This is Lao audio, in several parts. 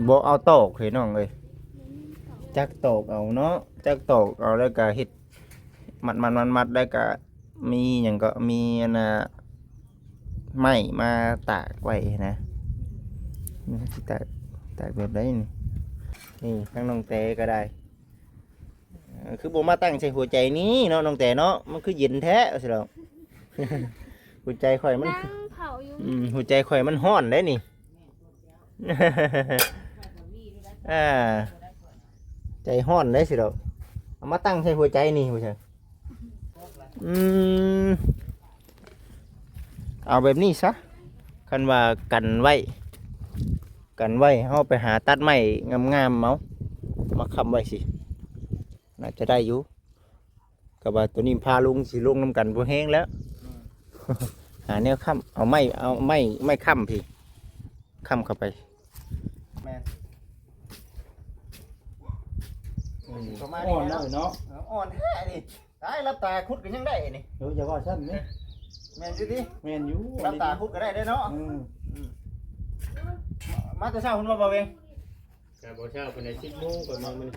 ບໍ່ເອົາຕອກເຮີຍນ້ອງເອີຍ ຈັກຕອກເອົາເນາະ ຈັກຕອກເອົາ ແລ້ວກະເຮັດມັດໆໆໆ ແລ້ວກະມີຫຍັງກໍມີອັນນ່າ ໄມ້ມາຕາກໄວ້ຫັ້ນນະ. ມັນຊິຕາກ ຕາກແບບໃດນີ້? ນີ້ທາງນ້ອງແຕກໍໄດ້. ເອີ ຄືບໍ່ມາຕັ້ງໃສ່ຫົວໃຈນີ້ເນາະ ນ້ອງແຕເນາະ ມັນຄືເຢັນແທ້ວ່າຊັ້ນດອກ. ຫົວໃຈຂ້ອຍມັນ ນັ່ງເຜົາຢູ່ ອືມ ຫົວໃຈຂ້ອຍມັນຮ້ອນເດ້ນີ້. ອ່າ ໃຈຮ້ອນເດ້ຊິດອກ ເອົາມາຕັ້ງໃສ່ຫົວໃຈນີ້ວ່າຊັ້ນ. ອືມ ເອົາແບບນີ້ຊະ ຄັນວ່າກັນໄວ້ ກັນໄວ້ ເຮົາໄປຫາຕັດໄມ້ງາມໆເອົາ ມາຄ້ຳໄວ້ຊິ ໜ້າຈະໄດ້ຢູ່. ກໍວ່າໂຕນີ້ພາລົງ ຊິລົງນຳກັນບໍ່ແຮງແລ້ວ. ຫາແນວຄ້ຳ ເອົາໄມ້ ເອົາໄມ້ ໄມ້ຄ້ຳພີ້ ຄ້ຳເຂົ້າໄປ. ແມ່ນ ປະມານນີ້ ອ່ອນແລ້ວເນາະ ເອີ ອ່ອນແທ້ນີ້. ຕາຍ ຫຼັບຕາຂຸດກໍຍັງໄດ້ນີ້. ເອີ ຢ່າວ່າຊັ້ນເດ້. ແມ່ນຢູ່ຕິ? ແມ່ນຢູ່ ຫຼັບຕາຂຸດກໍໄດ້ເດ້ເນາະ. ອືມ ອືມ ມາແຕ່ເຊົ້າພຸ້ນບໍ່ ບ່າວເວງ? ກໍບໍ່ເຊົ້າປານໃດ ສິບໂມງກໍມາມື້ນີ້.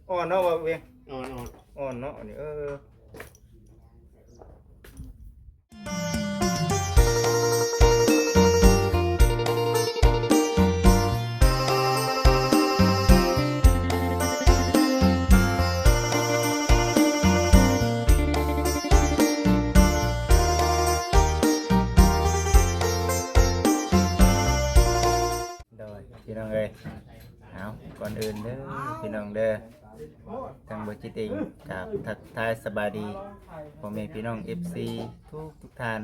ອືມ ອ່ອນເນາະ ບ່າວເວງ? ອ່ອນ ອ່ອນ ອ່ອນເນາະ ອັນນີ້ ເອີ. ໂດຍ ພີ່ນ້ອງເອີຍ ເອົາ ກ່ອນອື່ນເດີພີ່ນ້ອງເດີ ທາງບໍ່ຈິດເອງກາບທັກທາຍສະບາຍດີພໍ່ແມ່ພີ່ນ້ອງ ເອັຟຊີ ທຸກໆທ່ານ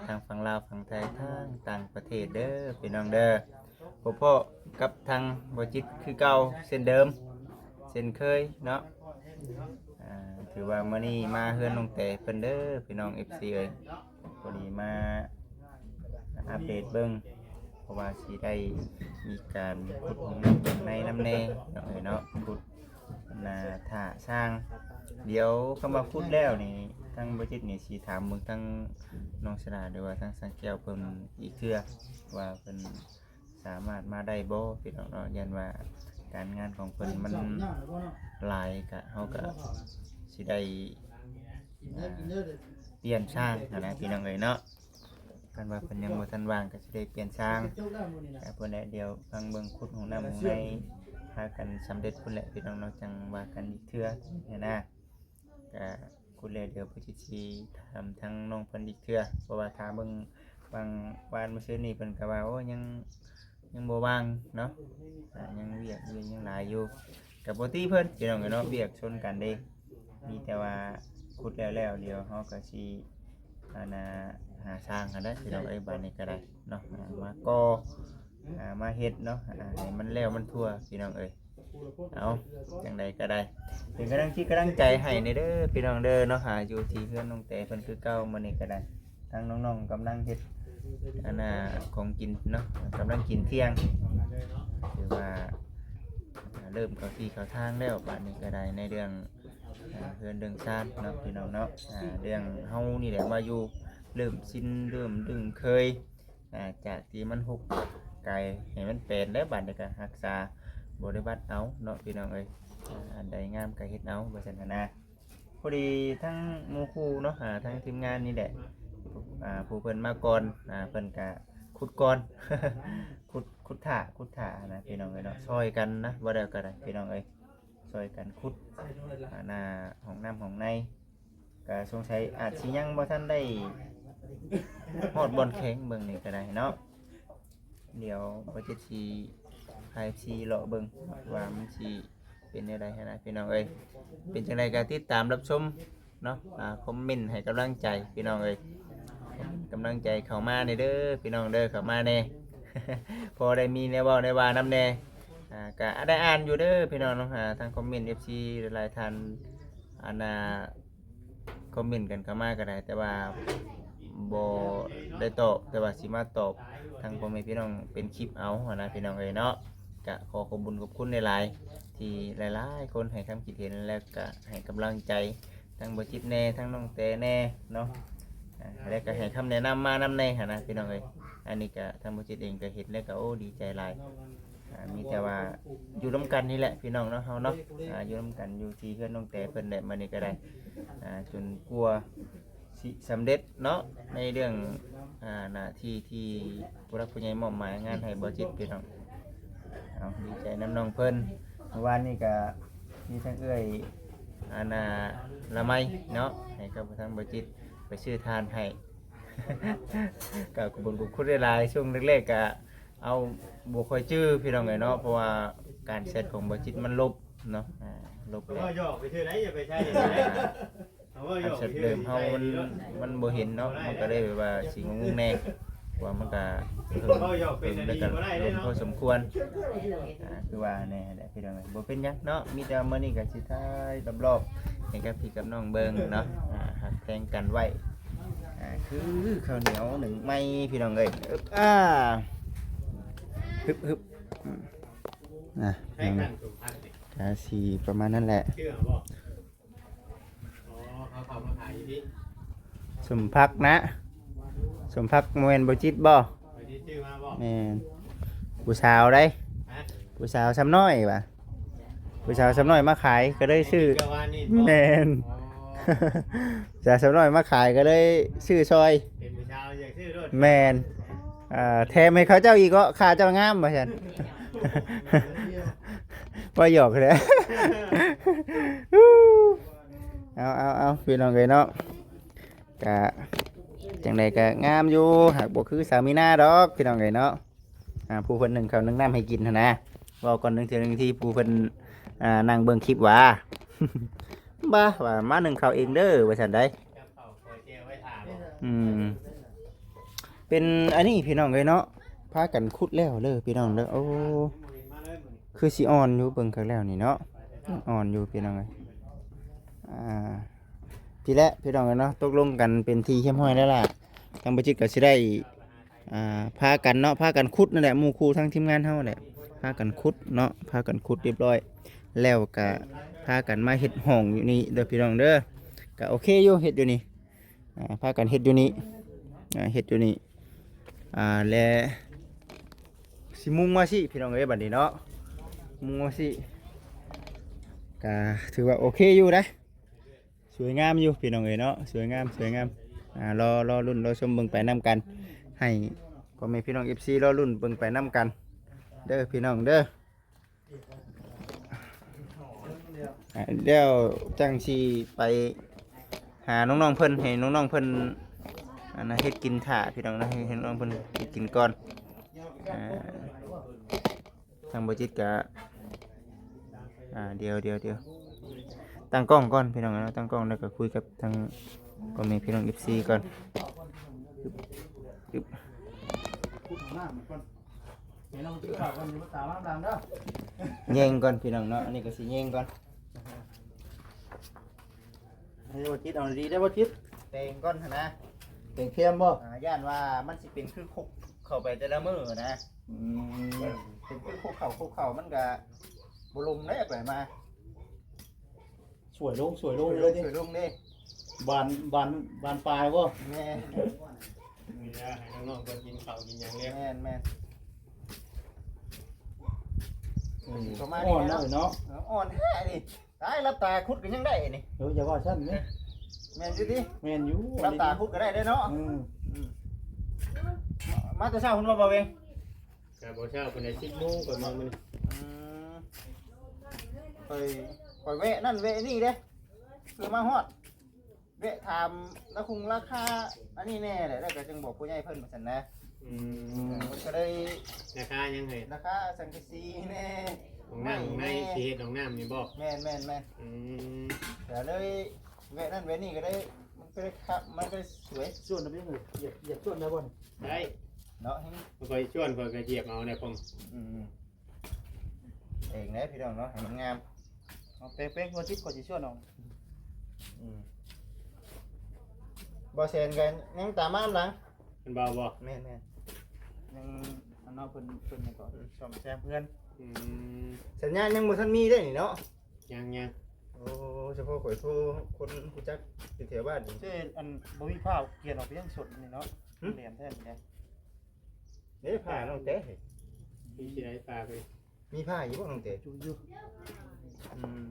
ທັງຝັ່ງລາວ ຝັ່ງໄທ ທັງຕ່າງປະເທດເດີພີ່ນ້ອງເດີ. ພົບພໍ້ກັບທາງບໍ່ຈິດຄືເກົ່າເຊັ່ນເດີມ ເຊັ່ນເຄີຍເນາະ. ອ່າ ຖືວ່າມື້ນີ້ມາເຮືອນນ້ອງແຕເພິ່ນເດີພີ່ນ້ອງ ເອັຟຊີ ເອີຍ. ພໍດີມາອັບເດດເບິ່ງ ເພາະວ່າຊິໄດ້ມີການຂຸດຫ້ອງນ້ຳໃນນຳແດ່ເນາະ ເອີຍເນາະ ຂຸດໜ້າຖ້າຊ່າງ. ດຽວຄຳວ່າຂຸດແລ້ວນີ້ ທາງບໍ່ຈິດນີ້ຊິຖາມເບິ່ງທາງນ້ອງສະຫຼາ ຫຼືວ່າທາງຊ່າງແກ້ວເພິ່ນອີກເທື່ອ ວ່າເພິ່ນ ສາມາດມາໄດ້ບໍ່ພີ່ນ້ອງເນາະ. ຢ້ານວ່າການງານຂອງເພິ່ນມັນຫຼາຍ ກະ ເຮົາກະຊິໄດ້ ອ່າ ປ່ຽນຊ່າງຫັ້ນນະພີ່ນ້ອງເອີຍເນາະ. ຄັນວ່າເພິ່ນຍັງບໍ່ທັນວ່າງ ກະຊິໄດ້ປ່ຽນຊ່າງ. ກະພຸ້ນແຫຼະ ດຽວຟັງເບິ່ງຂຸດຫ້ອງນ້ຳຫ້ອງໃນ ພາກັນສຳເລັດພຸ້ນແຫຼະພີ່ນ້ອງເນາະ ຈັ່ງວ່າກັນອີກເທື່ອຫັ້ນນະ. ກະຂຸດແລ້ວ ດຽວບໍ່ຈິດຊິຖາມທາງນ້ອງເພິ່ນອີກເທື່ອ ເພາະວ່າຖ້າເບິ່ງຫວ່າງວານມື້ຊືນນີ້ ເພິ່ນກະວ່າ ໂອ້ ຍັງ ຍັງບໍ່ວ່າງເນາະ ອ່າ ຍັງວຽກ ວຽກຍັງຫຼາຍຢູ່. ກະບໍ່ຕິເພິ່ນພີ່ນ້ອງເອີຍເນາະ ວຽກຊົນກັນເດ້. ມີແຕ່ວ່າຂຸດແລ້ວໆ ດຽວເຮົາກະຊິ ອັນນ່າ ຫາຊ່າງຫັ້ນແຫຼະພີ່ນ້ອງເອີຍ ບາດນີ້ກະໄດ້ເນາະ ມາກໍ່ ອ່າ ມາເຮັດເນາະ ອ່າ ໃຫ້ມັນແລ້ວມັນທົ່ວພີ່ນ້ອງເອີຍ. ເອົາ ຈັ່ງໃດກໍໄດ້ ເປັນກຳລັງຈິດກຳລັງໃຈໃຫ້ແດ່ເດີພີ່ນ້ອງເດີເນາະ. ຫາຢູ່ທີ່ເຮືອນນ້ອງແຕເພິ່ນຄືເກົ່າ ມື້ນີ້ກໍໄດ້ ທາງນ້ອງໆກຳລັງເຮັດ ອັນນ່າ ຂອງກິນເນາະ ກຳລັງກິນທ່ຽງ ຖືວ່າ ອ່າ ເລີ່ມເຂົ້າທີ່ເຂົ້າທາງແລ້ວ. ບາດນີ້ກໍໄດ້ໃນເລື່ອງ ອ່າ ເຮືອນເລື່ອງຊານເນາະ ພີ່ນ້ອງເນາະ ອ່າ ເລື່ອງເຮົານີ້ແຫຼະ ມາຢູ່ເລີ່ມຊິນ ເລີ່ມລຶ້ງເຄີຍ ອ່າ ຈາກທີ່ມັນຮົກກາຍໃຫ້ມັນແປນແລ້ວ ບາດນີ້ກໍຮັກສາບໍລິບັດເອົາເນາະ ພີ່ນ້ອງເອີຍ. ອ່າ ອັນໃດງາມກໍເຮັດເອົາ ວ່າຊັ້ນຫັ້ນນະ. ພໍດີທັງໝູ່ຄູ່ເນາະ ອ່າ ທັງທີມງານນີ້ແຫຼະ ອ່າ ຜູ້ເພິ່ນມາກ່ອນ ອ່າ ເພິ່ນກໍຂຸດກ່ອນ ຂຸດ ຂຸດຖ້າ ຂຸດຖ້ານະ ພີ່ນ້ອງເອີຍເນາະ ຊ່ອຍກັນນະ ວ່າແລ້ວກໍໄດ້ ພີ່ນ້ອງເອີຍ. ຊ່ອຍກັນຂຸດ ອ່າ ໜ້າຫ້ອງນ້ຳຫ້ອງໃນ ກະສົງໄສອາດຊິຍັງບໍ່ທັນໄດ້ຮອດບ່ອນແຂງ ເບິ່ງນີ້ກະໄດ້ເນາະ. ດຽວບໍ່ຈິດຊິພາ ເອັຟຊີ ເລາະເບິ່ງວ່າມັນຊິເປັນແນວໃດຫັ້ນນະ ພີ່ນ້ອງເອີຍ. ເປັນຈັ່ງໃດກະຕິດຕາມຮັບຊົມ ເນາະ ອ່າ ຄອມເມັນໃຫ້ກຳລັງໃຈພີ່ນ້ອງເອີຍ ກຳລັງໃຈເຂົ້າມາແດ່ເດີພີ່ນ້ອງເດີ ເຂົ້າມາແດ່ ພໍໄດ້ມີແນວເວົ້າແນວວ່ານຳແດ່. ອ່າ ກະໄດ້ອ່ານຢູ່ເດີພີ່ນ້ອງເນາະ ອ່າ ທາງຄອມເມັນ ເອັຟຊີ ຫຼາຍໆທ່ານ ອັນນ່າ ຄອມເມັນກັນເຂົ້າມາກໍໄດ້ ແຕ່ວ່າບໍ່ໄດ້ຕອບ ແຕ່ວ່າຊິມາຕອບທາງພໍ່ແມ່ພີ່ນ້ອງເປັນຄລິບເອົາຫັ້ນນະ ພີ່ນ້ອງເອີຍເນາະ. ກະຂໍຂອບບຸນຂອບຄຸນຫຼາຍໆ ທີ່ຫຼາຍໆຄົນໃຫ້ຄຳຄິດເຫັນ ແລະກະໃຫ້ກຳລັງໃຈ ທັງບໍ່ຈິດແດ່ ທັງນ້ອງແຕແດ່ເນາະ ອ່າ ແລະກະໃຫ້ຄຳແນະນຳມານຳແດ່ຫັ້ນນະ ພີ່ນ້ອງເອີຍ. ໃນ ອັນນີ້ກະທາງບໍ່ຈິດເອງກະເຫັນແລ້ວກະ ໂອ້ ດີໃຈຫຼາຍ. ອ່າ ມີແຕ່ວ່າຢູ່ນຳກັນນີ້ແຫຼະພີ່ນ້ອງເນາະ ເຮົາເນາະ. ອ່າ ຢູ່ນຳກັນຢູ່ທີ່ເຮືອນນ້ອງແຕເພິ່ນແຫຼະ ມື້ນີ້ກະໄດ້ ອ່າ ຈົນກວ່າຊິສຳເລັດເນາະ ໃນເລື່ອງ ອ່າ ໜ້າທີ່ທີ່ຜູ້ຫຼັກຜູ້ໃຫຍ່ມອບໝາຍງານໃຫ້ບໍ່ຈິດພີ່ນ້ອງ. ເອົາ ດີໃຈນຳນ້ອງເພິ່ນ. ມື້ວານນີ້ກະມີທັງເອື້ອຍ ອັນນ່າ ລະໄມເນາະ ໃຫ້ກັບທາງບໍ່ຈິດໄປຊື້ຖ່ານໃຫ້ ກະຂອບຄຸນຂອບຄຸນຫຼາຍໆ. ຊ່ວງແລກໆກະເອົາບໍ່ຄ່ອຍຈື່ພີ່ນ້ອງເອີຍເນາະ ເພາະວ່າການແຊັດຂອງບໍ່ຈິດມັນລົບເນາະ ອ່າ ລົບແລ້ວ ເວົ້າຫຍອກໄປຊື່ໃດ ຢ່າໄປໃຊ້ ເຮົາເວົ້າຫຍອກ ການແຊັດເດີມເຮົາມັນ ມັນບໍ່ເຫັນເນາະ ມັນກະເລີຍແບບວ່າຊິງົງແນ່ ວ່າມັນກະເພີ່ມ ເພີ່ມແລ້ວກະລົງພໍສົມຄວນ. ອ່າ ຄືວ່າແນ່ແຫຼະພີ່ນ້ອງເອີຍ ບໍ່ເປັນຫຍັງເນາະ. ມີແຕ່ວ່າມື້ນີ້ກະຊິຖ່າຍລອບໆໃຫ້ກັບພີ່ກັບນ້ອງເບິ່ງເນາະ. ອ່າ ຮັກແພງກັນໄວ້. ອ່າ ຄືເຂົ້າໜຽວໜຶ້ງໃໝ່ພີ່ນ້ອງເອີຍ. ອຶບ ອ່າ ຮຶບໆ ອືມ ອ່າ ໃຊ້ກັນສົມພັກນີ້ ກະຊິປະມານນັ້ນແຫຼະ ເຊື່ອບໍ່? ອໍ ເຂົາເຂົ້າມາຂາຍຢູ່ພີ້ ສົມພັກນະ ສົມພັກ ບໍ່ແມ່ນບໍ່ຈິດບໍ່? ບໍ່ຈິດຊື້ມາບໍ່? ແມ່ນ ຜູ້ສາວໃດ໋ ຮະ ຜູ້ສາວຊຳນ້ອຍຫວາ ຜູ້ສາວຊຳນ້ອຍມາຂາຍກະເລີຍຊື້ ເຈົ້າວ່ານີ້ບໍ່? ແມ່ນ ອໍ ຜູ້ສາວຊຳນ້ອຍມາຂາຍກະເລີຍຊື້ຊ່ອຍ ເປັນຜູ້ສາວຢາກຊື້ໂລດ ແມ່ນ. ອ່າ ແຖມໃຫ້ເຂົາເຈົ້າອີກເກາະ ຂ້າເຈົ້າງາມວ່າຊັ້ນ ວ່າຫຍອກແຫຼະ. ເອົາ ເອົາ ເອົາ ພີ່ນ້ອງເອີຍເນາະ ກະຈັ່ງໃດກະງາມຢູ່ ຫາກບໍ່ຄືສາວມີນາດອກພີ່ນ້ອງເອີຍເນາະ. ອ່າ ຜູ້ເພິ່ນໜຶ້ງເຂົ້າໜຶ້ງນ້ຳໃຫ້ກິນຫັ້ນນະ ເວົ້າກ່ອນໜຶ່ງເທື່ອໜຶ່ງທີ ຜູ້ເພິ່ນ ອ່າ ນັ່ງເບິ່ງຄລິບຫວາ ບາ ວ່າມາໜຶ້ງເຂົ້າເອງເດີວ່າຊັ້ນໃດ໋. ອືມ ເປັນອັນນີ້ພີ່ນ້ອງເອີຍເນາະ ພາກັນຂຸດແລ້ວເດີພີ່ນ້ອງເດີ. ໂອ້ ຄືຊິອ່ອນຢູ່ ເບິ່ງຄັກແລ້ວນີ້ເນາະ ອ່ອນຢູ່ພີ່ນ້ອງເອີຍ. ອ່າ ພີ້ແຫຼະພີ່ນ້ອງເອີຍເນາະ ຕົກລົງກັນເປັນທີ່ຮຽບຮ້ອຍແລ້ວລະ ທາງບໍ່ຈິດກະຊິໄດ້ ອ່າ ພາກັນເນາະ ພາກັນຂຸດນັ້ນແຫຼະ ໝູ່ຄູ່ທາງທີມງານເຮົາແຫຼະ ພາກັນຂຸດເນາະ ພາກັນຂຸດຮຽບຮ້ອຍ ແລ້ວກະພາກັນມາເຮັດຫ້ອງຢູ່ນີ້ເດີພີ່ນ້ອງເດີ. ກະໂອເຄຢູ່ ເຮັດຢູ່ນີ້ ອ່າ ພາກັນເຮັດຢູ່ນີ້ ອ່າ ເຮັດຢູ່ນີ້ ອ່າ ແລະ ຊິມຸງມາຊີ້ພີ່ນ້ອງເອີຍ ບັດນີ້ເນາະ ມຸງມາຊີ້ ກະຖືວ່າໂອເຄຢູ່ເດ້. ສວຍງາມຢູ່ພີ່ນ້ອງເອີຍເນາະ ສວຍງາມ ສວຍງາມ. ອ່າ ລໍ ລໍລຸ້ນ ລໍຊົມເບິ່ງໄປນຳກັນ ໃຫ້ພໍ່ແມ່ພີ່ນ້ອງເອັຟຊີລໍລຸ້ນເບິ່ງໄປນຳກັນເດີພີ່ນ້ອງເດີ. ອ່າ ແລ້ວຈັ່ງຊິໄປຫານ້ອງໆເພິ່ນ ໃຫ້ນ້ອງໆເພິ່ນ ອັນນ່າ ເຮັດກິນຖ້າພີ່ນ້ອງເນາະ ໃຫ້ນ້ອງໆເພິ່ນເຮັດກິນກ່ອນ. ອ່າ ທາງບໍ່ຈິດກະ ອ່າ ດຽວ ດຽວ ດຽວ ຕັ້ງກ້ອງກ່ອນພີ່ນ້ອງເນາະ ຕັ້ງກ້ອງແລ້ວກະຄຸຍກັບທາງພໍ່ແມ່ພີ່ນ້ອງເອັຟຊີກ່ອນ. ອຶບ ອຶບ ແຍງກ່ອນພີ່ນ້ອງເນາະ ອັນນີ້ກະຊິແຍງກ່ອນ. ໃຫ້ບໍ່ຈິດເອົາດີໄດ້ບໍ່ຈິດ ແຕ່ງກ່ອນຫັ້ນນະ ແຕ່ງຄຽມບໍ່? ອ່າ ຢ້ານວ່າມັນຊິເປັນຄືຄຸກເຂົ້າໄປແຕ່ລະມື້ນະ. ອືມ ເປັນຄືຄຸກເຂົ້າ ຄຸກເຂົ້າມັນກະບໍ່ລົງເດ້ ໄປມາ ສວຍລົງ ສວຍລົງເລີຍ ສວຍລົງເດ້ ບານ ບານ ບານປາຍບໍ່? ແມ່ນ ມີແລ້ວໃຫ້ນ້ອງໆເພິ່ນກິນເຂົ້າກິນຫຍັງແລ້ວ ແມ່ນໆ. ອືມ ປະມານນີ້ແຫຼະ ອ່ອນແລ້ວເນາະ ເອີ ອ່ອນແທ້ນີ້. ຕາຍ ຫຼັບຕາຂຸດກະຍັງໄດ້ນີ້. ເອີ ຢ່າວ່າຊັ້ນເດ້ ແມ່ນຢູ່ຕິ? ແມ່ນຢູ່ ຫຼັບຕາຂຸດກະໄດ້ເດ້ເນາະ. ອືມ ອືມ ມາແຕ່ເຊົ້າພຸ້ນບໍ່ ບ່າວເວງ? ກະບໍ່ເຊົ້າປານໃດ ສິບໂມງກວ່າມາມື້ນີ້. ອືມ ຂ້ອຍ ຂ້ອຍແວະນັ້ນແວະນີ້ເດ້ ເພື່ອມາຮອດ ແວະຖາມລາຄົງລາຄາອັນນີ້ແດ່ແຫຼະ ແລ້ວກະຈຶ່ງບອກຜູ້ໃຫຍ່ເພິ່ນວ່າຊັ້ນນະ. ອືມ ເອີ ມັນກະໄດ້ ລາຄາຫຍັງເຮີ້ຍ? ລາຄາສັງກະສີແດ່ ຫ້ອງນ້ຳ ຫ້ອງໃນ ແດ່ ຊິເຮັດຫ້ອງນ້ຳນີ້ບໍ່? ແມ່ນໆໆ. ອືມ ກະເລີຍແວະນັ້ນແວະນີ້ກະໄດ້ ມັນກະໄດ້ຄັກ ມັນກະໄດ້ສວຍ. ສ່ວນໄດ້ບໍ່? ຢາກ ຢາກສ່ວນໄດ້ບໍ່? ໄດ້ເນາະ ຂ້ອຍສ່ວນ ຂ້ອຍກະຢຽບເອົາແດ່ ອືມ ເອງເດ້ພີ່ນ້ອງເນາະ ໃຫ້ມັນງາມ. ເອົາເປັກໆ ຫົວຈິດ ຂ້ອຍຊິສ່ວນເອົາ. ອືມ ບໍ່ແຊນກະຍັງຕາມມານຳຫຼັງ ເພິ່ນເວົ້າບໍ່? ແມ່ນໆ ຍັງອັນເນາະ ເພິ່ນ ເພິ່ນຫຍັງເກາະ ອືມ ສ້ອມແຊມເຮືອນ. ອືມ ສັນຍານຍັງບໍ່ທັນມີເດ້ນີ້ເນາະ. ຍັງໆ ໂອ້ ສະເພາະຂ້ອຍໂທຄົນຮູ້ຈັກຢູ່ແຖວບ້ານນີ້ ເຈົ້ ອັນບໍ່ມີຟ້າວກຽນອອກໄປຍັງສົດນີ້ເນາະ. ຫຶ ແຫຼມແທ້ນີ້ນະ. ເດ້ ຜ້ານ້ອງແຕ ມີຊິໄດ້ປາກເລີຍ ມີຜ້າຢູ່ບໍ່ນ້ອງແຕ? ຢູ່ ຢູ່ ອືມ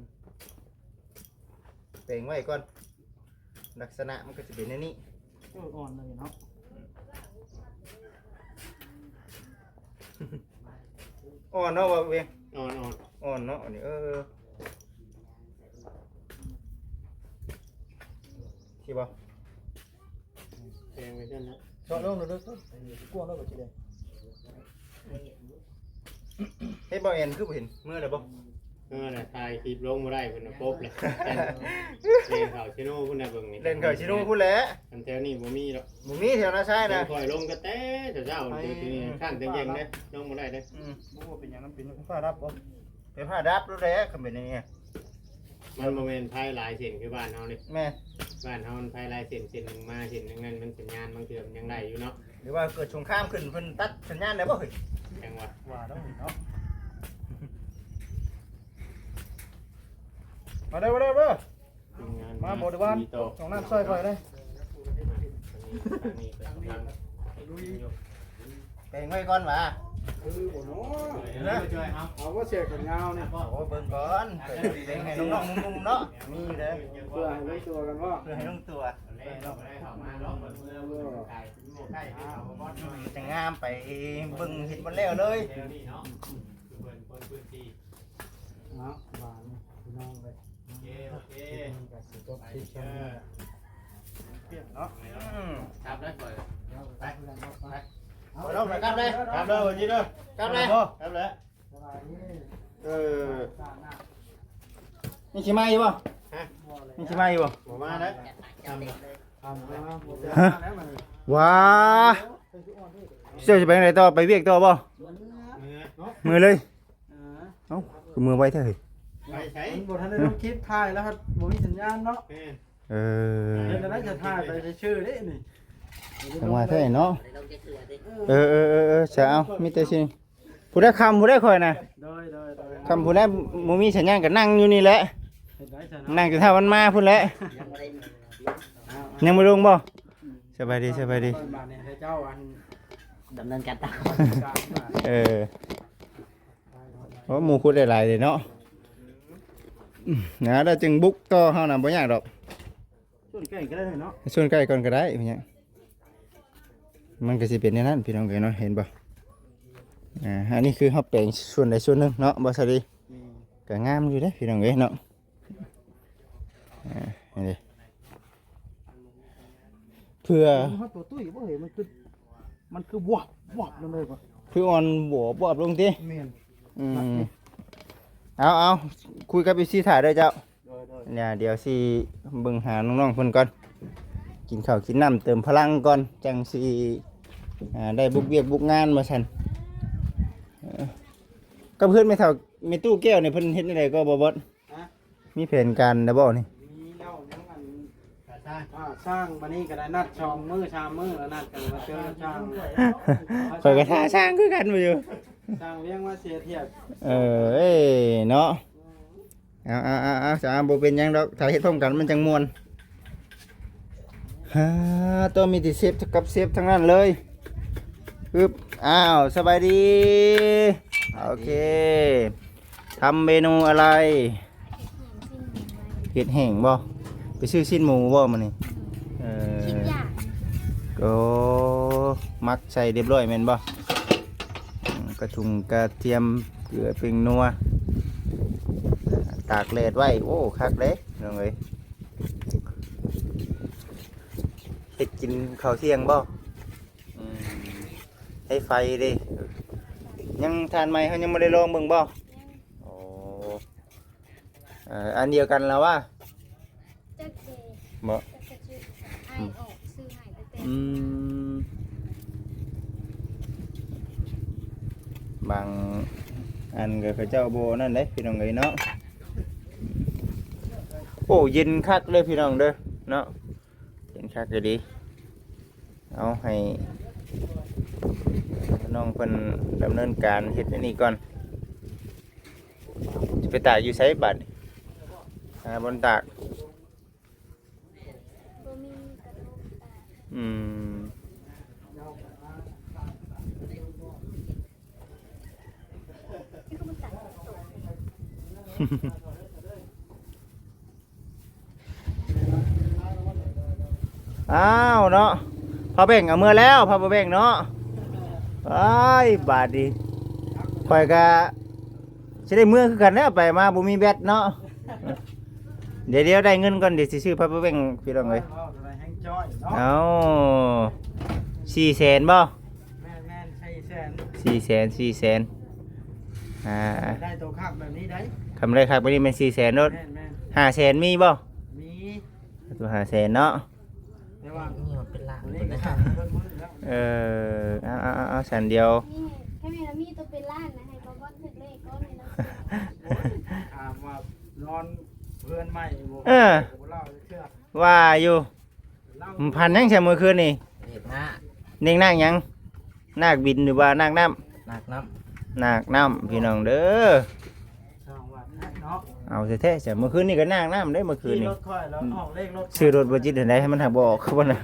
ແປງໄວ້ກ່ອນ ລັກສະນະມັນກໍຈະເປັນແນວນີ້ ເອີ ອ່ອນເລີຍເນາະ ອ່ອນເນາະ ວ່າເວງ ອ່ອນໆ ອ່ອນເນາະ ອັນນີ້ ເອີ ຊິບໍ່? ແປງໄປຊັ້ນນະ ເຈາະລົງເດີ ກວ້າງແລ້ວກໍຊິໄດ້ ເຮັດບໍ່ແອນ ຄືບໍ່ເຫັນ ເມື່ອແລ້ວບໍ່? ເອີ ນະ ຖ່າຍຄລິບລົງບໍ່ໄດ້ ເພິ່ນນະປົບເລີຍ ແລ່ນເຂົ້າເຊໂນພຸ້ນນະ ເບິ່ງນີ້ ແລ່ນເຂົ້າເຊໂນພຸ້ນແຫຼະ ອັນແຖວນີ້ບໍ່ມີດອກ ບໍ່ມີແຖວນາຊາຍນະ ຂ້ອຍລົງກະແຕ່ເຊົ້າໆ ໄປ ເດີ ນີ້ຂ້າງແຕງແຍງເດ້ ລົງບໍ່ໄດ້ເດ້ ອືມ ບໍ່ວ່າເປັນຫຍັງ ມັນເປັນໄຟຟ້າດັບບໍ່? ໄຟຟ້າດັບໂລດແຫຼະ ຄັນເປັນແນວນີ້ ມັນບໍ່ແມ່ນໄຟຫຼາຍເສັ້ນຄືບ້ານເຮົາເດ້ ແມ່ນ ບ້ານເຮົາມັນໄຟຫຼາຍເສັ້ນ ເສັ້ນໜຶ່ງມາເສັ້ນໜຶ່ງນັ້ນ ມັນສັນຍານບາງເທື່ອມັນຍັງໄດ້ຢູ່ເນາະ ຫຼືວ່າເກີດສົງຄາມຂຶ້ນ ເພິ່ນຕັດສັນຍານໄດ້ບໍ່ເຮີ້ຍ? ຈັ່ງວ່າ ວ່າແລ້ວເນາະ ມາເດີ ມາເດີ ມາເດີ ທີມງານ ມາບໍລິວານ ມີຕໍ່ ສອງນ້ຳຊ່ອຍຂ້ອຍເດີ ແປງໄວ້ກ່ອນຫວາ ຄືບໍ່ເນາະ ເອົາບໍ່ເສຍກັນຍາວນີ້ ໂອ້ຍ ເບິ່ງກ່ອນ ແປງໃຫ້ນ້ອງໆ ໜຸ່ມໆ ເນາະ ມີເດີ ເພື່ອໃຫ້ລົງຕົວກັນບໍ່ ເພື່ອໃຫ້ລົງຕົວ ແລ້ວເຮົາມາລອງເບິ່ງເມືອ ເມືອບໍ່ໄກ ຢູ່ບໍ່ໄກ ເຮົາບໍ່ ອືມ ຈັ່ງງາມ ໄປເບິ່ງເຮັດບໍ່ແລ້ວເລີຍ ແນວນີ້ເນາະ ຄືເພິ່ນຄົນພື້ນທີ່ ເນາະ ຫວານພີ່ນ້ອງເອີຍ ໂອເຄ ໂອເຄ ກໍຊິຈົບຄລິບຊ່ຳນີ້ ປຽກເນາະ ອືມ ກັບແລ້ວ ໄປ ໄປ ໄປ ໄປ ກັບແລ້ວ ກັບແລ້ວ ກັບແລ້ວ ເອີ ຍັງຊິມາອີກບໍ່? ຮະ? ຍັງຊິມາອີກບໍ່? ບໍ່ມາແລ້ວ ຮະ? ວ້າ ເຈົ້າຊິໄປທາງໃດຕໍ່? ໄປວຽກຕໍ່ບໍ່? ເມືອ ເມືອເລີຍ ເອີ ເອົ້າ ຄືເມືອໄວແທ້ເຮີ້ຍ ໄປໃສ? ມັນບໍ່ທັນໄດ້ລົງຄລິບ ຖ່າຍແລ້ວບໍ່ມີສັນຍານເນາະ ເອີ ເຮັດຈັ່ງໃດຈະຖ່າຍໄປຊື່ໆເດ້ນີ້ ຈັ່ງວ່າແທ້ເນາະ ເອີ ເອີ ເອີ ເອີ ເອີ ຊະ ເອົາ ມີແຕ່ຊິ ຜູ້ໃດຄ້ຳຜູ້ໃດຂ້ອຍນະ ໂດຍ ໂດຍ ໂດຍ ຄ້ຳຜູ້ໃດບໍ່ມີສັນຍານກໍນັ່ງຢູ່ນີ້ແຫຼະ ເຮັດໄດ້ຊະເນາະ ນັ່ງຈົນຖ້າມັນມາພຸ້ນແຫຼະ ຍັງບໍ່ໄດ້ ຍັງບໍ່ລົງບໍ່? ສະບາຍດີ ສະບາຍດີ ບາດນີ້ໃຫ້ເຈົ້າອັນ ດຳເນີນການຕາມ ເອີ ໂອ້ ໝູ່ຂຸດໄດ້ຫຼາຍເດ້ເນາະ ນະ ແລ້ວຈຶ່ງບຸກຕໍ່ເຮົານະ ບໍ່ຍາກດອກ ຊວນໃກ້ກໍໄດ້ເນາະ ຊວນໃກ້ກ່ອນກໍໄດ້ ເປັນຫຍັງ ມັນກໍຊິເປັນແນວນັ້ນ ພີ່ນ້ອງເອີຍເນາະ ເຫັນບໍ່? ອ່າ ອັນນີ້ຄືເຮົາແປງສ່ວນໃດສ່ວນໜຶ່ງເນາະ ບໍ່ສາລີ ແມ່ນ ກໍງາມຢູ່ເດ້ ພີ່ນ້ອງເອີຍເນາະ ອ່າ ນີ້ເດ້ ເພື່ອ ເຮົາຕົວຕຸ້ຍບໍ່ເຫັນ ມັນຄື ມັນຄືວອບວອບນັ້ນເລີຍ ຄືອ່ອນວອບວອບລົງຕິ ແມ່ນ ອືມ ເອົາ ເອົາ ຄຸຍກັບເອັຟຊີຖ້າເດີເຈົ້າ ໂດຍ ໂດຍ ດຽວຊິເບິ່ງຫານ້ອງໆເພິ່ນກ່ອນ ກິນເຂົ້າກິນນ້ຳເຕີມພະລັງກ່ອນ ຈັ່ງຊິ ອ່າ ໄດ້ບຸກວຽກບຸກງານວ່າຊັ້ນ ເອີ ກັບເຮືອນແມ່ເຖົ້າ ແມ່ຕູ້ແກ້ວນີ້ເພິ່ນເຮັດແນວໃດກໍບໍ່ບອດ? ຮະ? ມີແຜນການແລ້ວບໍ່ນີ້? ມີແລ້ວ ຍັງອັນ ຖ້າຊ່າງ ບາດນີ້ກໍໄດ້ນັດສອງມື້ສາມມື້ແລ້ວ ນັດກັນມາເຈີຊ່າງ ຂ້ອຍກໍຖ້າຊ່າງຄືກັນຢູ່ ຊ່າງວຽງມາເສຍທຽບ ເອີ ເອີຍ ເນາະ ເອົາ ເອົາ ເອົາ ເອົາ ສາ ບໍ່ເປັນຫຍັງດອກ ຖ້າເຮັດພ້ອມກັນມັນຈັ່ງມ່ວນ ຮາ ໂຕ ມີແຕ່ເຊຟກັບເຊຟທັງນັ້ນເລີຍ ປຶບ ອ້າວ ສະບາຍດີ ໂອເຄ ທຳເມນູອະໄລ? ເຮັດແຫ້ງຊີ້ນໝູໄວ້ ເຮັດແຫ້ງບໍ່? ໄປຊື້ຊີ້ນໝູບໍ່ມື້ນີ້? ເອີ ຊີ້ນຍ່າງ ໂອ້ ໝັກໃສ່ຮຽບຮ້ອຍແມ່ນບໍ່? ອືມ ກະທຸງກະທຽມ ເກືອ ແປ້ງນົວ ຕາກແດດໄວ້ ໂອ້ ຄັກເດ້ ນ້ອງເອີຍ ເຮັດກິນເຂົ້າທ່ຽງບໍ່? ອືມ ໃຫ້ໄຟເດ້ ຍັງ ຖ່ານໄມ້ເຮົາຍັງບໍ່ໄດ້ລອງເບິ່ງບໍ່? ຍັງ ໂອ້ ເອີ ອັນດຽວກັນລະຫວາ? ຈັກເດ ບໍ່ ຈັກກະຈິ ອ້າຍອອກຊື້ໃຫ້ຕັ້ງແຕ່ ອືມ ບາງອັນກໍເຂົາເຈົ້າບໍ່ນັ້ນເດ້ ພີ່ນ້ອງເອີຍເນາະ ໂອ້ ເຢັນຄັກເລີຍ ພີ່ນ້ອງເດີເນາະ. ເປັນຄັກອີ່ຫຼີ ເອົາໃຫ້ນ້ອງເພິ່ນດຳເນີນການເຮັດອັນນີ້ກ່ອນ ຈະໄປຕາກຢູ່ໃສບາດນີ້? ຫາບ່ອນຕາກ ບໍ່ມີກະໂດງຕາກ ອືມ. ອ້າວເນາະ ພາແບ່ງເອົາເມືອແລ້ວ ພາບໍ່ແບ່ງເນາະ. ອ້າຍ ບາດນີ້ຂ້ອຍກະຊິໄດ້ເມືອຄືກັນແລ້ວ ໄປມາບໍ່ມີແບັດເນາະ. ດຽວ ດຽວໄດ້ເງິນກ່ອນ ດຽວຊິຊື້ພາບໍ່ແບ່ງ ພີ່ນ້ອງເອີຍ. ເອົາ ສີ່ແສນບໍ່? ແມ່ນໆ ສີ່ແສນ ສີ່ແສນ ສີ່ແສນ. ອ່າ ໄດ້ໂຕຄັກແບບນີ້ໄດ້ ຄຳໄດ້ຄັກແບບນີ້ແມ່ນສີ່ແສນໂລດ. ແມ່ນໆ ຫ້າແສນມີບໍ່? ມີ ໂຕຫ້າແສນເນາະ. ແຕ່ວ່າມີເປັນລ້ານ ເອີ ເອົາໆໆ ຊັ້ນດຽວ ມີ ຖ້າແມ່ນມີໂຕເປັນລ້ານນະ ໃຫ້ບ່າວບອນຖືກເລກກ່ອນໃຫ້ລາວຊື້. ໂອ້ຍ ຖາມວ່ານອນເຮືອນໃໝ່ບໍ່? ເອີ ບໍ່ເລົ່າເທື່ອ ວ່າຢູ່ ເລົ່າ ມັນພັນຫຍັງໃສ່ມື້ຄືນນີ້? ເຮັດນາກ ເນັ່ງນາກຫຍັງ? ນາກບິນ ຫຼືວ່ານາກນ້ຳ? ນາກນ້ຳ ນາກນ້ຳ ພີ່ນ້ອງເດີ. ເອົາແທ້ໆ ໃສ່ມື້ຄືນນີ້ກໍນາກນ້ຳເດ້ ມື້ຄືນນີ້ ຂີ່ລົດຂ້ອຍແລ້ວອອກເລກລົດ ຊື້ລົດບໍ່ຈິດຫັ້ນໃດ ໃຫ້ມັນຫາກບໍ່ອອກຄືບໍ່ນະ?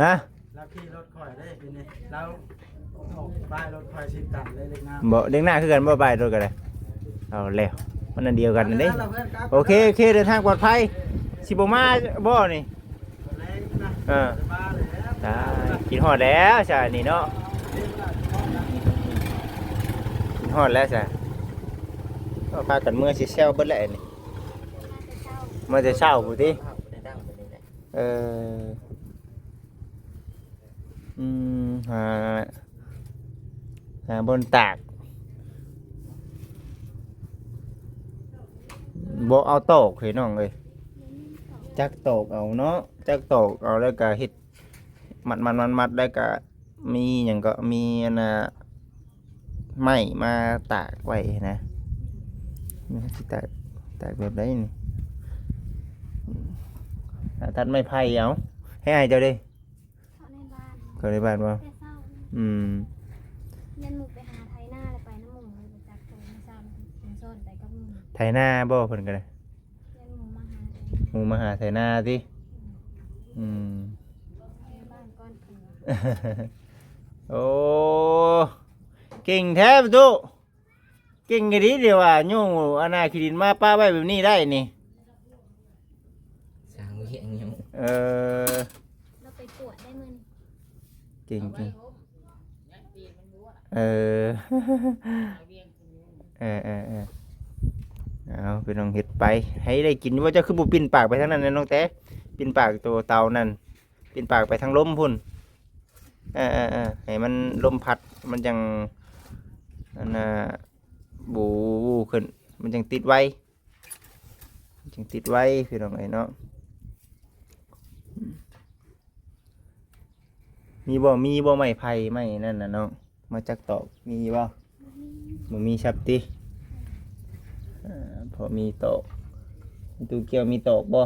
ຮະ? ລາວຂີ່ລົດຂ້ອຍເດ້ ປີນີ້ລາວອອກປ້າຍລົດຂ້ອຍສິບຕັນເລີຍ ເລກໜ້າ ບໍ່ ເລກໜ້າຄືກັນບໍ່ ປ້າຍລົດກໍໄດ້. ເອົາແລ້ວ ມັນອັນດຽວກັນນັ້ນເດ້. ໂອເຄ ໂອເຄ ເດີນທາງປອດໄພ. ຊິບໍ່ມາບໍ່ນີ້? ເອີ ຕາຍ ຄິດຮອດແລ້ວຊະນີ້ເນາະ ຄິດຮອດແລ້ວຊະ. ກໍພາກັນເມືອຊິແຊວເບິດແລ້ວນີ້ ມາແຕ່ເຊົ້າ ມາແຕ່ເຊົ້າພຸ້ນຕິ. ເອີ ອືມ ຫາ ຫາບ່ອນຕາກ ບໍ່ເອົາຕອກເອີຍນ້ອງເອີຍ ຈັກຕອກເອົາເນາະ ຈັກຕອກເອົາ ແລ້ວກະເຮັດມັດໆໆໆ ແລ້ວກະມີຫຍັງເກາະ ມີອັນນ່າ ໄມ້ມາຕາກໄວ້ນະ. ນີ້ຊິຕາກ ຕາກແບບໃດນີ້? ອາ ຕັດໄມ້ໄຜ່ເອົາ ໃຫ້ອ້າຍເຈົ້າເດ້. ເຂົ້າໃນບ້ານ ເຂົ້າໃນບ້ານບໍ່? ແຕ່ເຊົ້າ ອືມ ຍັນໝູ່ໄປຫາໄຖນາ ແລ້ວໄປນຳໝູ່ ໄປຈັກໂຕມາຊ້ຳ ເພິ່ນຊ້ອນໄປກັບໝູ່. ໄຖນາບໍ່ເພິ່ນກໍໄດ້? ຍັນໝູ່ມາຫາໄຖນາ ໝູ່ມາຫາໄຖນາຕິ? ອືມ ອືມ ໃນບ້ານກ່ອນເພິ່ນວ່າ. ໂອ້ ເກັ່ງແທ້ປະຕູ. ເກັ່ງອີ່ຫຼີເດວ່າ ໂຍອັນນ່າ ຂີ້ດິນມາປະໄວ້ແບບນີ້ໄດ້ນີ້ ສ້າງວຽງຢູ່. ເອີ ລາວໄປກວດໄດ້ມື້ນີ້ ເກັ່ງໆ. ເອີ ເອີໆໆ ເອົາ ໄປລອງເຮັດໄປ ໃຫ້ໄດ້ກິນຢູ່. ວ່າເຈົ້າຄືບໍ່ປິ່ນປາກໄປທາງນັ້ນແດ່ນ້ອງແຕ? ປິ່ນປາກໂຕເຕົານັ້ນ ປິ່ນປາກໄປທາງລົມພຸ້ນ. ເອີໆໆ ໃຫ້ມັນລົມພັດ ມັນຈັ່ງ ອັນນ່າ ບູໆຂຶ້ນ ມັນຈັ່ງຕິດໄວ ມັນຈັ່ງຕິດໄວ ພີ່ນ້ອງເອີຍເນາະ. ມີບໍ່ ມີບໍ່ໄມ້ໄຜ່ ໄມ້ນັ້ນນະນ້ອງ? ມາຈັກຕອກ ມີບໍ່? ບໍ່ມີ ບໍ່ມີຊັບຕິ? ເອີ ພໍມີຕອກ ຕູ້ກ່ຽວມີຕອກບໍ່?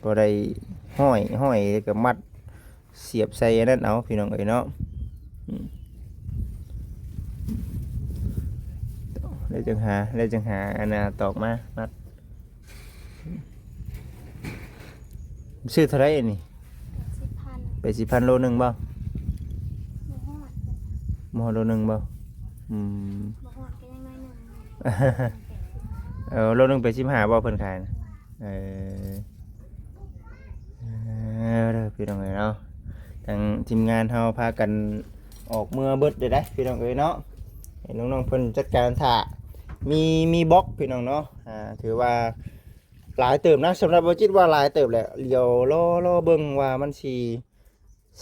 ພໍໄດ້ຫ້ອຍ ຫ້ອຍແລ້ວກໍມັດ ສຽບໃສ່ອັນນັ້ນເອົາ ພີ່ນ້ອງເອີຍເນາະ. ອືມ ແລ້ວຈັ່ງຫາ ແລ້ວຈັ່ງຫາອັນນ່າ ຕອກມາມັດ. ຊື້ເທົ່າໃດອັນນີ້? ແປດສິບພັນ ແປດສິບພັນໂລໜຶ່ງບໍ່? ບໍ່ຮອດ ບໍ່ຮອດໂລໜຶ່ງບໍ່? ອືມ ບໍ່ຮອດກໍຍັງໜ້ອຍໜຶ່ງ. ເອີ ໂລໜຶ່ງແປດສິບຫ້າບໍ່ເພິ່ນຂາຍນະ? ເອີ ເອີ ເດີ ພີ່ນ້ອງເອີຍເນາະ ທາງທີມງານເຮົາພາກັນອອກເມືອເບິດເລີຍເດ້ ພີ່ນ້ອງເອີຍເນາະ. ໃຫ້ນ້ອງໆເພິ່ນຈັດການຖ້າ ມີ ມີບລັອກ ພີ່ນ້ອງເນາະ. ອ່າ ຖືວ່າ ຫຼາຍເຕີບນະ ສຳລັບບ່າວຈິດວ່າຫຼາຍເຕີບແຫຼະ. ດຽວລໍ ລໍເບິ່ງວ່າມັນຊິ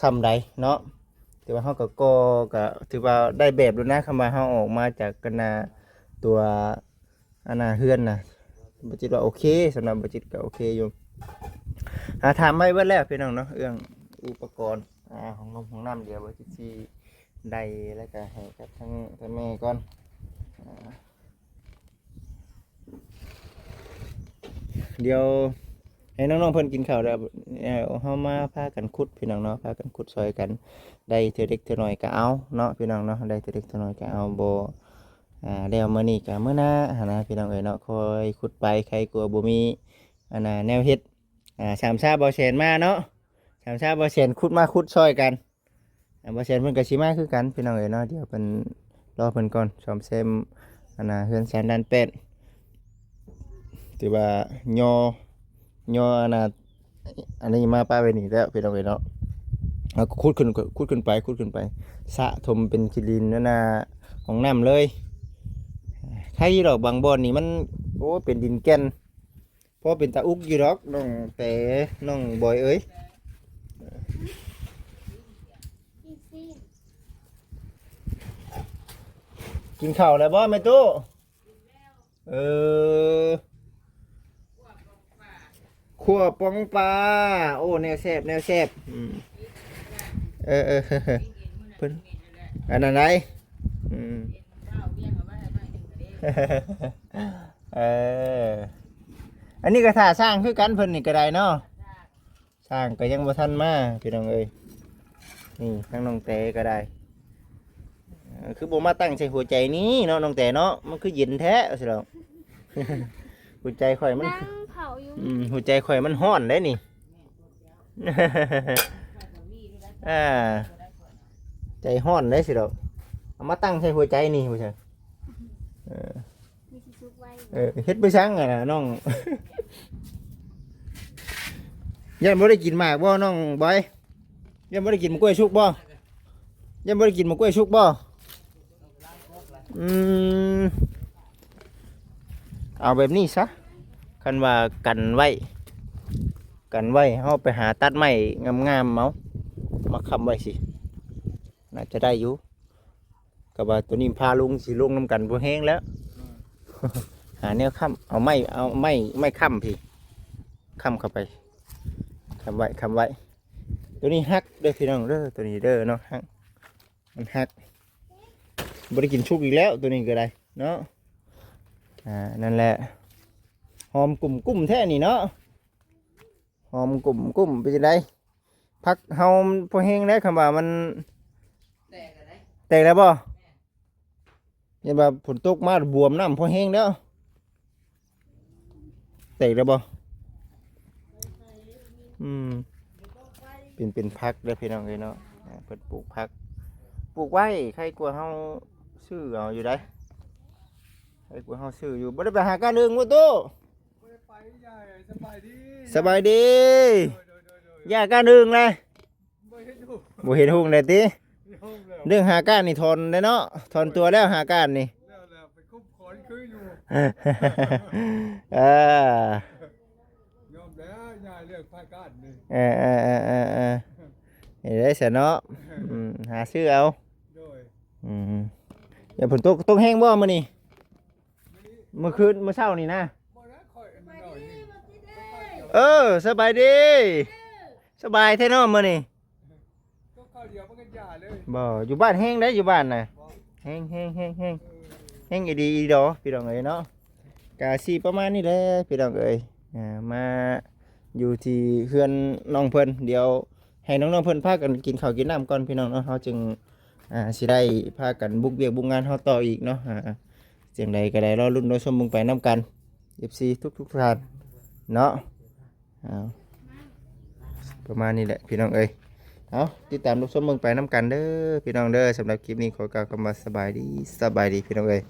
ຊ່ຳໃດເນາະ. ແຕ່ວ່າເຮົາກໍກໍ່ ກໍຖືວ່າໄດ້ແບບແລ້ວນະ ຄຳວ່າເຮົາອອກມາຈາກອັນນ່າ ຕົວອັນນ່າ ເຮືອນນະ ບ່າວຈິດວ່າໂອເຄ. ສຳລັບບ່າວຈິດກໍໂອເຄຢູ່ ອ່າ ຖາມໄວ້ເບິດແລ້ວ ພີ່ນ້ອງເນາະ ເລື່ອງອຸປະກອນ ອ່າ ຫ້ອງນົມຫ້ອງນ້ຳ. ດຽວບ່າວຈິດຊິໄດ້ ແລ້ວກໍໃຫ້ກັບທາງ ທາງແມ່ກ່ອນ ອ່າ ດຽວໃຫ້ນ້ອງໆເພິ່ນກິນເຂົ້າແລ້ວ ເຮົາມາພາກັນຂຸດ ພີ່ນ້ອງເນາະ ພາກັນຂຸດຊ່ອຍກັນ. ໄດ້ເທື່ອເລັກເທື່ອໜ້ອຍກໍເອົາເນາະ ພີ່ນ້ອງເນາະ ໄດ້ເທື່ອເລັກເທື່ອໜ້ອຍກໍເອົາ. ບໍ່ ອ່າ ແລ້ວມື້ນີ້ກໍມື້ໜ້າຫັ້ນນະ ພີ່ນ້ອງເອີຍເນາະ. ຄ່ອຍຂຸດໄປ ໄຄກວ່າບໍ່ມີອັນນ່າ ແນວເຮັດ. ອ່າ ສາມຊາບ່າວແສນມາເນາະ ສາມຊາບ່າວແສນຂຸດມາ ຂຸດຊ່ອຍກັນ. ອ່າ ບ່າວແສນເພິ່ນກໍຊິມາຄືກັນ ພີ່ນ້ອງເອີຍເນາະ. ດຽວເພິ່ນ ລໍເພິ່ນກ່ອນ ສ້ອມແຊມ ອັນນ່າ ເຮືອນຊານດ່ານແປດ ຖືວ່າຍໍ ຍໍອັນນ່າ ອັນນີ້ມາປະໄວ້ນີ້ແລ້ວ ພີ່ນ້ອງເອີຍເນາະ. ເອົາຂຸດຂຶ້ນ ຂຸດຂຶ້ນໄປ ຂຸດຂຶ້ນໄປ ສະຖົມເປັນຂີ້ດິນອັນນ່າ ຫ້ອງນ້ຳເລີຍ. ໄຄຢູ່ດອກ ບາງບ່ອນນີ້ມັນ ໂອ້ ເປັນດິນແກ່ນ ພໍເປັນຕາອຸກຢູ່ດອກ ນ້ອງແຕ ນ້ອງບອຍເອີຍ. ກິນເຂົ້າແລ້ວບໍ່ແມ່ຕູ້? ເອີ ຂົ້ວປ່ອງປາ ໂອ້ ແນວແຊບ ແນວແຊບ. ອືມ ເອີ ເອີ ເພິ່ນ ອັນນັ້ນໃດ. ອືມ ເອີ ອັນນີ້ກໍຖ້າຊ່າງຄືກັນ ເພິ່ນນີ້ກໍໄດ້ເນາະ. ຊ່າງກໍຍັງບໍ່ທັນມາ ພີ່ນ້ອງເອີຍ. ນີ້ທາງນ້ອງແຕກໍໄດ້ ເອີ ຄືບໍ່ມາຕັ້ງໃສ່ຫົວໃຈນີ້ເນາະ ນ້ອງແຕເນາະ ມັນຄືເຢັນແທ້ ວ່າຊັ້ນດອກ. ຫົວໃຈຂ້ອຍມັນ ນັ່ງເຜົາຢູ່ ອືມ ຫົວໃຈຂ້ອຍມັນຮ້ອນເດ້ນີ້. ອ່າ ໃຈຮ້ອນເດ້ຊິດອກ ເອົາມາຕັ້ງໃສ່ຫົວໃຈນີ້ ວ່າຊັ້ນ. ເອີ ມີຊິສຸກໄວ ເອີ ເຮັດໄປສັງຫັ້ນນະນ້ອງ? ຢ້ານບໍ່ໄດ້ກິນໝາກບໍ່ນ້ອງບອຍ? ຢ້ານບໍ່ໄດ້ກິນໝາກກ້ວຍສຸກບໍ່? ຢ້ານບໍ່ໄດ້ກິນໝາກກ້ວຍສຸກບໍ່? ອືມ ເອົາແບບນີ້ຊະ ຄັນວ່າກັນໄວ້ ກັນໄວ້ ເຮົາໄປຫາຕັດໄມ້ງາມໆເອົາ ມາຄ້ຳໄວ້ຊິ ໜ້າຈະໄດ້ຢູ່. ກໍວ່າໂຕນີ້ພາລົງ ຊິລົງນຳກັນບໍ່ແຮງແລ້ວ. ອືມ ຫາແນວຄ້ຳ ເອົາໄມ້ ເອົາໄມ້ ໄມ້ຄ້ຳພີ້ ຄ້ຳເຂົ້າໄປ ຄ້ຳໄວ້ ຄ້ຳໄວ້. ໂຕນີ້ຫັກເດີພີ່ນ້ອງເດີ ໂຕນີ້ເດີເນາະ ຫັກ ມັນຫັກ ບໍ່ໄດ້ກິນສຸກອີກແລ້ວ ໂຕນີ້ກໍໄດ້ເນາະ. ອ່າ ນັ້ນແຫຼະ ຫອມກຸ້ມໆແທ້ນີ້ເນາະ ຫອມກຸ້ມໆ. ເປັນຈັ່ງໃດ? ຜັກເຮົາມັນພໍແຮງແລ້ວ ຄຳວ່າມັນ ແຕກແລ້ວບໍ່? ແມ່ນ ເຫັນວ່າຝົນຕົກມາບວມ ນ້ຳພໍແຮງແລ້ວ ແຕກແລ້ວບໍ່? ອືມ ເປັນ ເປັນຜັກເດີພີ່ນ້ອງເອີຍເນາະ. ອ່າ ເພິ່ນປູກຜັກ ປູກໄວ້ ໄຄກວ່າເຮົາຊື້ເອົາຢູ່ໃດ໋ ໄຄກວ່າເຮົາຊື້ຢູ່. ບໍ່ໄດ້ໄປຫາກ້ານອຶ່ງບໍ່ຕູ້? ບໍ່ໄດ້ໄປ ຍາຍ ສະບາຍດີ ສະບາຍດີ. ໂດຍ ໂດຍ ໂດຍ ໂດຍ ຢ່າກ້ານອຶ່ງແລະ ບໍ່ເຫັນຫຸ່ງ ບໍ່ເຫັນຫຸ່ງແລ້ວຕິ? ເລື່ອງຫາກ້ານນີ້ຖອນແລ້ວເນາະ ຖອນຕົວແລ້ວຫາກ້ານນີ້ ແລ້ວ ແລ້ວໄປຄຸບຂອນຄືຢູ່. ເອີ ຍອມແລ້ວ ຍາເລື່ອງພາຍກ້ານນີ້. ເອີ ເອີ ເອີ ເອີ ເອີ ເຮັດໄດ້ຊະເນາະ. ອືມ ຫາຊື້ເອົາ. ໂດຍ ອືມ ຢ່າຝົນຕົກ ຕົກແຮງບໍ່ມື້ນີ້? ມື້ຄືນ ມື້ເຊົ້ານີ້ນະ? ບໍ່ນະ ຂ້ອຍອັນນ້ອຍນີ້ ເອີ ສະບາຍດີ ສະບາຍແທ້ເນາະມື້ນີ້. ຕົກຄາວດຽວມັນກໍຢ່າເລີຍ ບໍ່ ຢູ່ບ້ານແຮງໄດ໋ ຢູ່ບ້ານນະ ບໍ່ ແຮງ ແຮງ ແຮງ ແຮງ ເອີ ແຮງອີ່ດີອີ່ດໍ ພີ່ນ້ອງເອີຍເນາະ. ກະຊິປະມານນີ້ແຫຼະ ພີ່ນ້ອງເອີຍ ອ່າ ມາຢູ່ທີ່ເຮືອນນ້ອງເພິ່ນ ດຽວໃຫ້ນ້ອງໆເພິ່ນພາກັນກິນເຂົ້າກິນນ້ຳກ່ອນ ພີ່ນ້ອງເນາະ ເຮົາຈຶ່ງ ອ່າ ຊິໄດ້ພາກັນບຸກວຽກບຸກງານເຮົາຕໍ່ອີກເນາະ. ອ່າ ຈັ່ງໃດກໍໄດ້ ລໍລຸ້ນລໍຊົມເບິ່ງໄປນຳກັນ ເອັຟຊີ ທຸກໆທ່ານເນາະ. ເອົາ ປະມານນີ້ແຫຼະ ພີ່ນ້ອງເອີຍ. ເອົາ ຕິດຕາມຮັບຊົມເບິ່ງໄປນຳກັນເດີ ພີ່ນ້ອງເດີ. ສຳລັບຄລິບນີ້ຂໍກ່າວຄຳວ່າສະບາຍດີ ສະບາຍດີ ພີ່ນ້ອງເອີຍ.